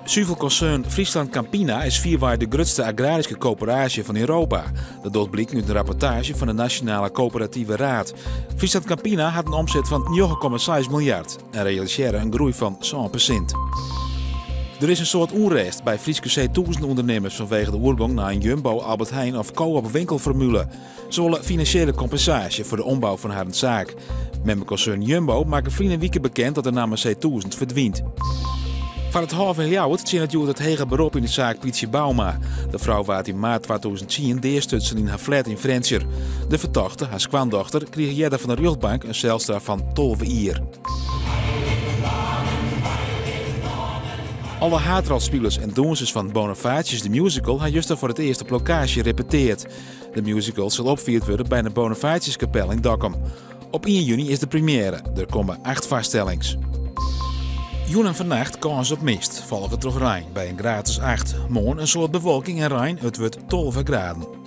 Suvelkonsern Friesland Campina is fierwei de grutste agraryske koöperaasje fan Europa. Dat docht bliken út in rapportaazje fan de Nasjonale Coöperatieve Raad. Friesland Campina hat in omset fan 9,6 miljard en realisearre in groei fan 7%. Der is in soad ûnrêst by Fryske C-tûzen-ûndernimmers fanwege de oergong nei in Jumbo, Albert Heijn of Coop winkelformule. Se wolle finansjele kompensaasje foar de ombou fan harren saak. Memmekonsern Jumbo makke ferline wike bekend dat de namme C-tûzen ferdwynt. Foar it hôf yn Ljouwert tsjinnet hjoed it heger berop yn de saak Pietsje Bouma. De frou waard yn maart 2010 deastutsen yn har flat yn Frjentsjer. De fertochte, har skoandochter, krige earder fan de rjochtbank in selstraf fan 12 jier. Alle haadrolspilers en dûnsers fan Bonifatius de Musical ha juster foar it earst op lokaasje repeteard. De musical sil opfierd wurde by de Bonifatiuskapel yn Dokkum. Op ien juny is de premiêre. Der komme acht foarstellings. Jûn en fannacht kâns op mist, folge troch rein by in graad as acht. Moarn in soad bewolking en rein, it wurdt 12 graden.